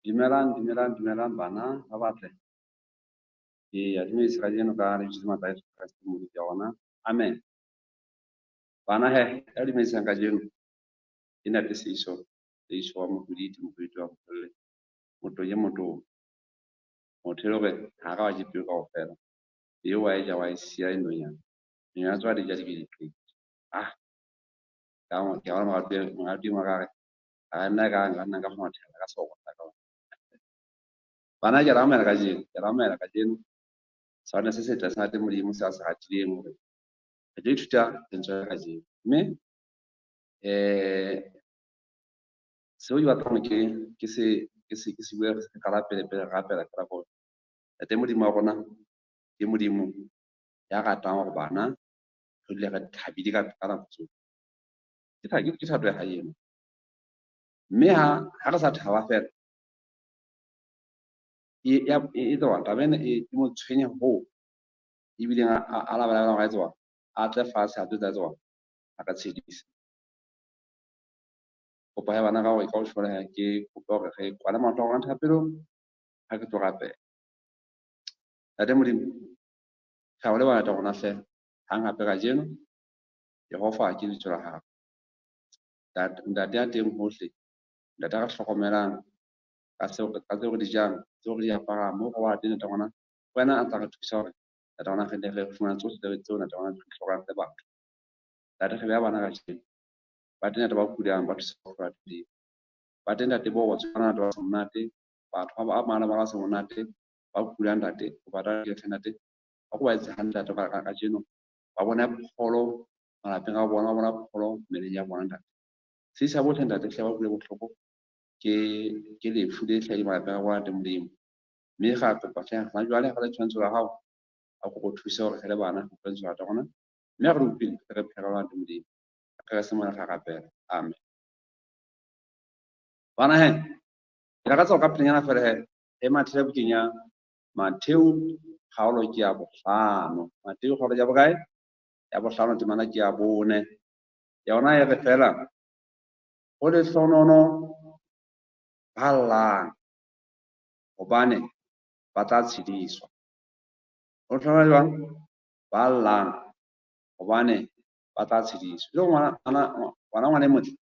Dumelang, dumelang, dumelang bana ba batle. Ke a dumedisa kajeno ka lebitso le matla a Jesu Kreste Modimo wa rona. Amen. Bana he, ya dumedisang kajeno ke Ntate Seiso, Seiso wa Mokoditi, Mokoditi wa Mokolle, Motonye Motong. Motho e le hore ha ra wa je peo kaofela. Peo wa e ja wa e siya e nonyana. Nonyana tsa di ja di be di qete. Ah, ka mo ke bona moratuwa wa ka re, a nna ka nka nna ka kgona ho thela ka seroto ka ona. Bana ke ramela kajeno, ke ramela kajeno. Sone se setle sa Ntate Modimo se a se ratileng hore re tlo ithuta lentswe la kajeno. Mme seo ke batlang ke se bue re qala pele pele re rapela fela gore Ntate Modimo wa rona ke Modimo ya ratang hore bana re dule re thabile ka nako tsohle. Ke thato ya hae eno. Mme ha re sa thaba fela, e etsa taba ena e mo tshwenya hoo ebileng a labalabela hore a etsa a tle fatshe a tlo etsa tsona a ka tshedisa. Kopa ya bana ka hore ka ho tjhola ke kopa hore re kwale mahlo a rona thapelong ha ke tlo rapela. Ntate Modimo, re a o leboha Ntate rona hle hang hape kajeno Jehova ke lebitso la hao. Ntate ya teng hohle, Ntate a re hlokomelang ka tseo re di jang, tseo re di aparang, moo re wa teng Ntate rona, wena a tla re thusa hore Ntate rona re tle re fumane tsohle tseo Ntate rona re di hlokang re batho. Ntate re beha bana kajeno, ba teng Ntate ba kulang, ba thusa ho hlola teng. Ba teng Ntate bo ba tshwana Ntate ba se monate, batho ba amana ba se monate, ba kulang Ntate, ba tla ke Ntate, ba ko ba etse hantle Ntate ka kajeno, ba bone pholo malapeng a bona, ba bona pholo mmeleng ya bona Ntate. Sisa bohle Ntate hle ba kule bohloko ke lefu le hlahileng malapeng a bona Ntate Modimo. Mme ra kopa hle hona jwale ha re le tshwantsho la hao, a kopo thuse hore re le bana re utlwe lentswe la rona. Mme ha re le utlwile, re phele Ntate Modimo. Ka Kreste Morena re rapela. Amen. Bana he, ke lakatsa ho ka pelenyana fela he, e mathele bukeng ya Mattheu kgaolo ke ya bohlano. Mattheu kgaolo ya bokae? Ya bohlano temana ke ya bone. Yona e re fela, ho lehlonono ba llang, hobane ba tla tshediswa. Ho lehlonono jwang? Ba llang, hobane ba tla tshediswa. Jwale ngwana e motle,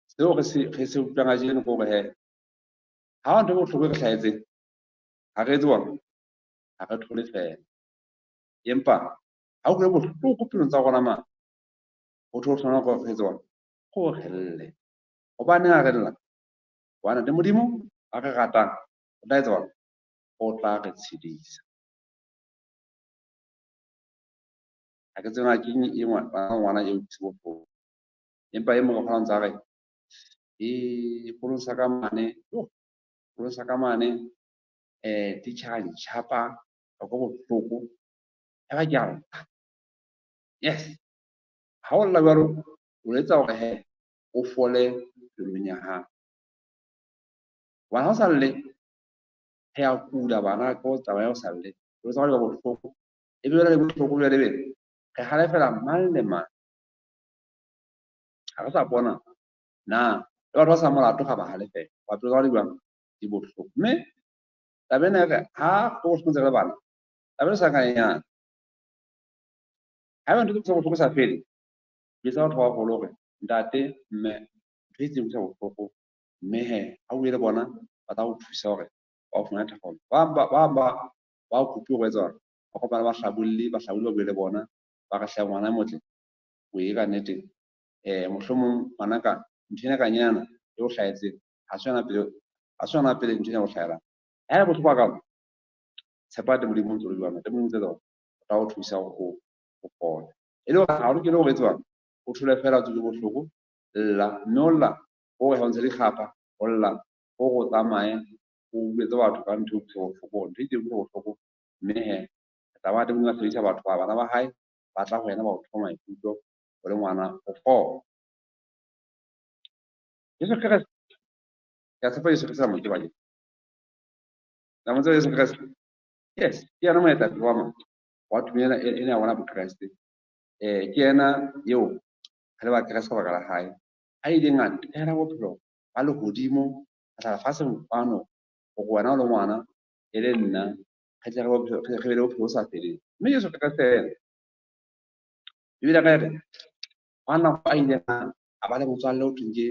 seo re se utlwang kajeno ke hore he, ha ntho e bohloko e re hlahetseng, ha re etse jwang? Ha re thole fela. Empa ha o utlwe bohloko pelong tsa rona mane, ho thwe ho hlonono ke hore re etse jwang? Ke hore re lle. Hobaneng ha re lla? Hobane le Modimo a re ratang, o tla etsa jwang? O tla re tshedisa. Ha ke tsebe na ke eng e ngwana e utlwisa bohloko. Empa e mong o kgona ho ntsa re, sekolong sa ka mane, yo, sekolong sa ka mane, titjhere a ntjhapa, ka utlwa bohloko, ya ba ke a lla. Yes. Ha o lla jwalo, o etsa hore he, o fole pelong ya hao. Hobane ha o sa lle, re a kula bana ka taba ya ho sa lle. Pelo tsa rona di ba bohloko. E be jwale bohloko jwale be re halefela mang le mang. Ha re sa bona na le batho ba sa molato ga ba halefela. Ba pelo tsa rona di jwang? Di bohloko. Mme taba ena e re ha go ntse re bana, taba ena sa kanyenyane. Haeba ntho tse bohloko sa fele, jwetsa batho ba baholo hore ntate, mme, ntho e itseng utlwisa bohloko, mme he ha o bue le bona ba tla o thusa hore ba o fumane tharollo. Ba bang ba o kopuwe hore etsa ba kopana bahlabolli, bahlabolli ba bue le bona, ba re hle ngwana motle, o ye ka nnete, mohlomong ngwanaka ntho ena kanyana e o hlahetseng, ha se yona pele, ha se yona pele ntho ena e o hlahelang. Ha e le bohloko hakalo, tshepa Ntate Modimo ntse o le jwalo, Ntate Modimo ntse o tla o thusa hore o fole. E le hore ha o lokele hore etswang, o thole fela o tswile bohloko, lla, mme o lla, o re ha o ntshe dikgapha, o lla, o re o tsamaye, o buetse batho ka ntho e utlwisa bohloko, ntho e itseng utlwisa bohloko, mme he, re tla ba Ntate Modimo a sebedisa batho ba bana ba hae, ba tla ho yena ba o thoba maikutlo, o le ngwana o fole. Jesu Kreste, ke a tshepa Jesu Kreste a mo tseba ke. La mo tseba Jesu Kreste? Yes, ke yena moetapele wa motho wa tumelo ena ya rona Bokreste. Ke yena eo re le Bakreste ka baka la hae, a ileng a tela bophelo ba lehodimo, A tla lefatsheng kwano hore wena o le ngwana e le nna re tle re be le bophelo bo sa feleng. Mme Jesu Kreste yena, Bibele ya ka e re hwa nako a ileng a ba le motswalle ho thweng ke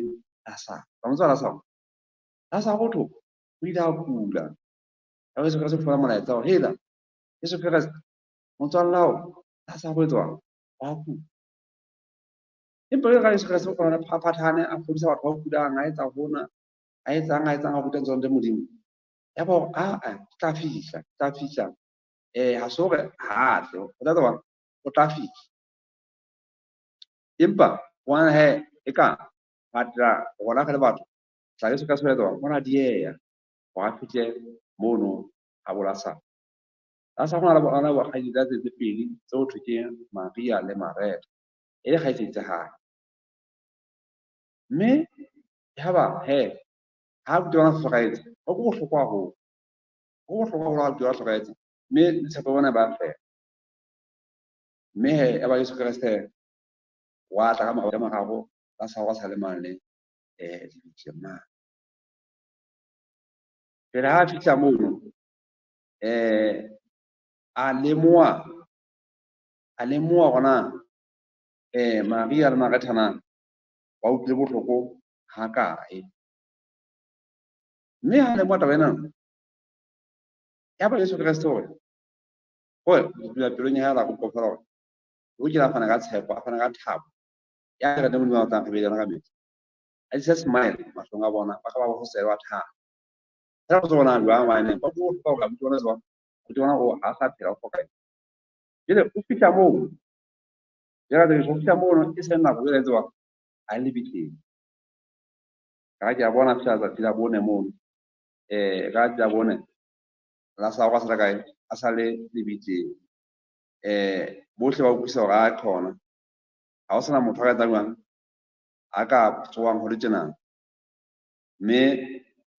Lazaro. Wa mo tseba Lazaro? Lazaro ho thwe o ile a kula. Ya Jesu Kreste o thola molaetsa hore hela Jesu Kreste motswalle wa hao Lazaro o etswang? Wa kula. Empa jwale ka Jesu Kreste o kgona le phaphathane a fodisa batho ba kulang, a etsa hona, a etsang, a etsang, a ruta tsona tse Modimo. Ya ba hore a ke tla fihla, ke tla fihla. Ha se hore ha a tle, o tla tseba o tla fihla. Empa bona he e ka batla rona re le batho tla Jesu Kreste o etsa ona dieha hore a fihle mono ha bo Lazaro. Lazaro o na le bona bo kgaitsedi tse pedi tse ho thwe ke Maria le Maretha, e le kgaitsedi tsa hae. Mme yaba he ha abuti wa bona hlokahetse, ho bohloko haholo. Ho bohloko haholo ha abuti wa hlokahetse, mme le tshepo ya bona ba fela. Mme he yaba Jesu Kreste wa tla ka morao ka mararo, Lazaro a sa le mane lebitleng mane. Pele ha a fihla mono, a lemoha, a lemoha hore na Maria le Maretha na ba utlwile bohloko hakae. Mme ha lemoha taba ena, ya ba Jesu Kreste hore hore dula pelong ya hae la kopa feela hore o kile a fana ka tshepo, a fana ka thabo ya re Modimo a batlang re be le yona ka mehla. A tlise smile mahlong a bona, ba ka ba bososela ba thaba. Fela go tsona jwang hobane ba bua ka hore abuti bona jwang, abuti bona o ha sa phela o hlokahetse. Jwale o fihla moo, jwale o fihla moo e se nako jwale tseba a le lebitleng. Ka ke a bona fihla tsatsi la bone mono. Ka tsatsi la bone Lazaro a sa le kae? A sa le lebitleng. Bohle ba utlwisisa hore a khona. Ha ho sena motho a ka etsang jwang? A ka tsohang ho le tjena. Mme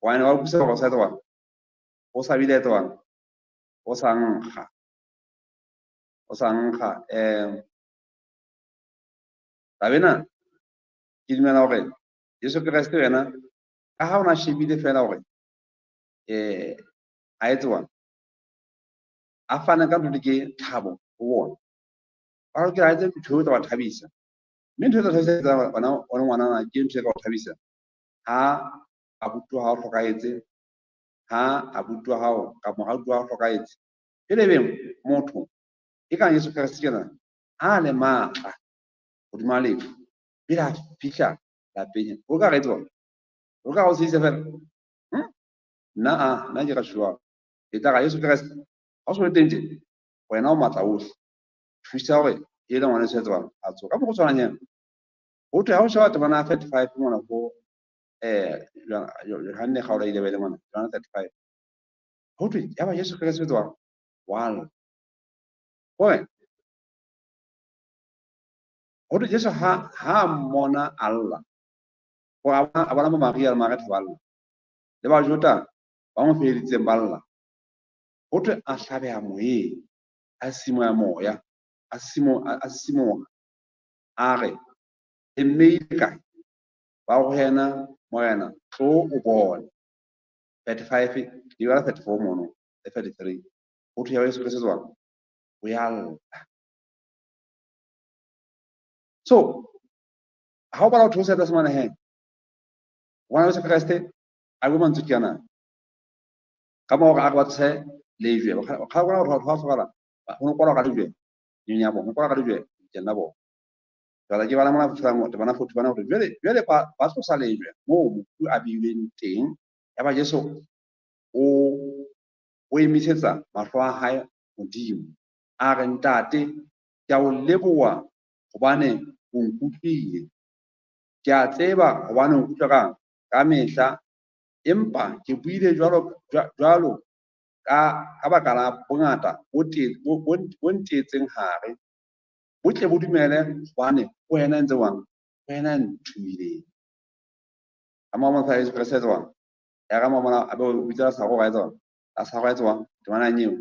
hobane ba utlwisisa hore o sa etsa jwang? O sa bile etsa jwang? O sa nkga. O sa nkga. Taba ena ke dumela hore Jesu Kreste yena ka ha o na shebile feela hore a etse jwang? A fane ka ntho ke thabo ho bona. Ba lokela a etse ntho e tla ba thabisa. Mme ntho e tla thabisa bana o le ngwanana ke ntho e ka o thabisa. Ha abuti wa hao hlokahetse, ha abuti wa hao kapa moratuwa wa hao hlokahetse. Jwale ebe motho e kang Jesu Kreste tjena ha le matla hodima lefu, pele a fihla lapeng, o ka re etswa? O ka o tshedisa feela? Nna a, nna ke ka tjho. E tla ra Jesu Kreste, ha o so le teng tje, wena o matla ohle. Thusa hore e le ngwana e tswang a tsoha. Ka mokgwa o tshwanang yena. Ho thwe ha o sheba temana ya 35 mona ho Johanne kgaolo ya 11 mona, Johanne 35. Ho thwe yaba Jesu Kreste o tswang wa lla. Hore ho thwe Jesu ha mmona a lla, hore a bona bo Maria le Maretha ba lla, le Bajota ba mo feleditseng ba lla. Ho thwe a hlabeha moyeng, a simoha moya, a simoha, a re, le mmeile kae? Ba ho yena, Morena, tlo o bone. 35, ke bala 34 mono, le 33. Ho thwe ya Jesu Kreste jwang? O ya lla. So, ha o bala ho theosa tlase mane he, bona Jesu Kreste a bue mantswe ke ana. Ka mora hore a re ba tlose lejwe, kga bona batho ba hlokahala, ho no kwalwa ka lejwe, nyenyane ya bona, ho kwalwa ka lejwe lebitleng la bona. Jwale ke bala mona fihla temana 41 hore jwale ba tlosa lejwe moo mofu a beilweng teng. Yaba Jesu o emisetsa mahlo a hae hodimo, a re, Ntate, ke a o leboha hobane o nkutlwile. Ke a tseba hobane o nkutlwa ka mehla, empa ke buile jwalo ka baka la bongata bo ntetseng hare. Bo tle bo dumele hobane wena ntse wang, wena nthomileng. Ka mora motho Jesu Kreste tswang, ya ka mora a be o bitsa Lazaro wa etswang, Lazaro wa etswang, temana eo.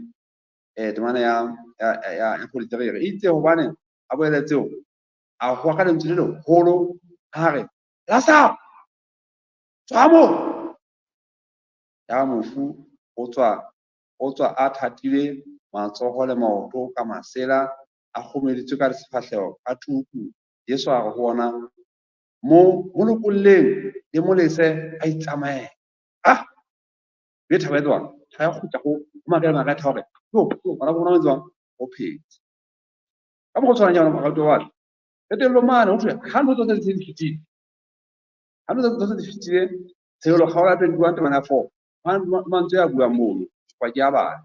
Temana ya 43 re itse hobane a bolele tseo, a howa ka lentswe le leholo, a re, Lazaro, tswa moo. Ya mofu o tswa a thatile matsoho le maoto ka masela, a kgomeditswe ka sefahleho ka tuku. Jesu a re ho ona, mo lokolleng le mo lese a itsamaele. Ah, be thaba e tswang, thaba ya kgutla ho Maria le Maretha hore yo bana ba rona ba tswang ho phetse. Ka mokgwa o tshwanang ke baratuwa ba ka. Qetellong mane ho thwe ha ntho tsohle di fetile, ha ntho tsohle di fetile, Tshenolo kgaolo ya 21 temana ya 4, mantswe a buang mono, kopa ke a bale.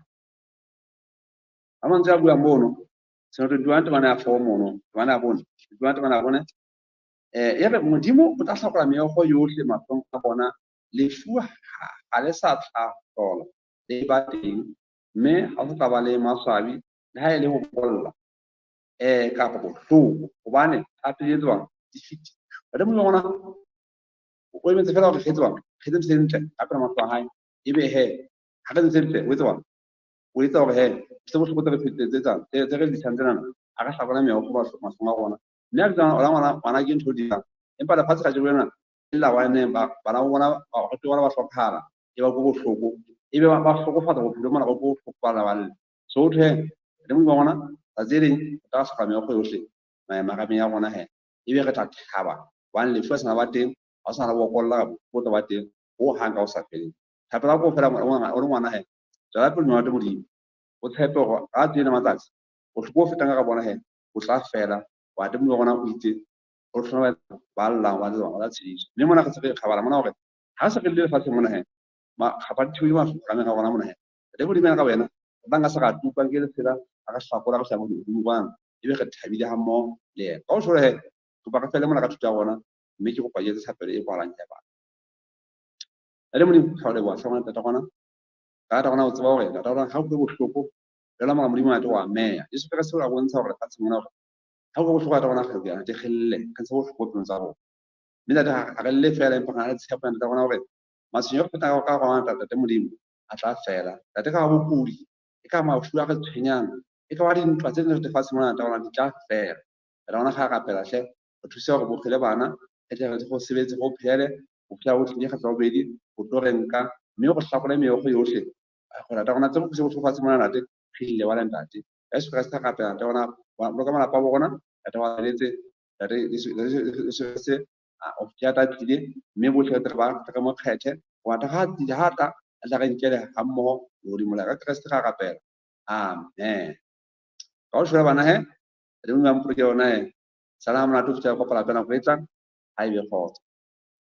Ha mantswe a buang mono, Tshenolo 21 temana ya 4 mono, temana ya 4, 21 temana ya 4, e re Modimo o tla hlakola meokgo yohle mahlong a bona, lefu ha le sa tla hlola le ba teng, mme ha ho tla ba le maswabi le ha e le ho bolla kapa bohloko, hobane tsa pele tswang di fetile. Ntate Modimo wa rona o emetse fela hore re tswang, re etse se ntle ka pela mahlo a hae, ebe he ha re etse ntle o etsa jwang? O etsa hore he se bohloko tse re fetetsang tse re disang tsena, a re hlakola meokgo mahlong a rona. Mme a bitsa ona ngwana, ngwana ke ntho di dira. Empa lefatshe kajeno lena le la waneng bana ba bona, baratuwa ba bona ba hlokahala, e ba ko bohloko, ebe ba hlokofatsa bophelo mona bo bohloko ba ba lle. So ho thwe le Modimo wa rona tsatsi le leng o tla hloka meokgo yohle marameng a rona he, ebe re tla thaba hobane lefu ha se na ba teng, ha o sa na le bokolla bo tla ba teng ho hang ka ho sa feleng. Thapelo ya ko fela o le ngwana he, tswela pele o rate Modimo, o tshepe hore ha tsena matsatsi bohloko bo fetang ka bona he bo tla fela. Wa teng Modimo wa rona o itse o hlola ba llang ba tsebang ba tla tshediswa. Mme mona re se re kgabala mona hore ha se re le lefatsheng mona he, makgapha di theohile marameng a rona mona he. Ntate Modimo yena ka wena, o tla nka se ra tukang ke lesela, a re hlakola re hlaha hodimo kwano, ebe re thabile ha mmoho le yena. Ka ho tjho he, kopa re fele mona ka thuto ya rona, mme ke kopa ke etse thapelo e kwalang ya bana. Ntate Modimo, re a leboha hle ngwana ntate rona. Ka rata rona o tseba hore ntate rona ha o utlwe bohloko, jwalo mora Modimo ntate wa meya. Jesu Kreste o a bontsha hore lefatsheng mona hore ha o utlwe bohloko ntate rona re lokela ntate re lle, re ntshe bohloko pelong tsa rona. Mme ntate ha re lle fela, empa re na le tshepo ya ntate rona hore matshwenyeho a fetang ka rona ntate Modimo a tla fela. Ntate ka bokudi, e ka mafu a re tshwenyang, e ka ba dintwa tse ding lefatsheng mona ntate rona di tla fela. Ntate rona ga rapela hle, re thuse hore bophele bana, re tle re go sebetse, go phele, bophelo bo tlile kgetlo la bobedi, ho tlo re nka, mme go hlakole meokgo yohle. Gore ntate rona tse go bohloko fatshe mona ntate, re di lebale ntate. Ka Jesu Kreste rapela ntate rona, boloka malapa a bo rona, ntate wa letse, ntate Jesu Kreste o ya tla tlile, mme bohle re tle ba re mo kgethe, hoba ntate ha tlile, ha tla, a tla re nkele ha mmoho lehodimo la ka Kreste ra rapela. Amen. Ka ho shwela bana he, re Modimo a mpoloke yona he. Sala ha monate ho fihlela kopana hape nako e tlang, ha ebe kgotso.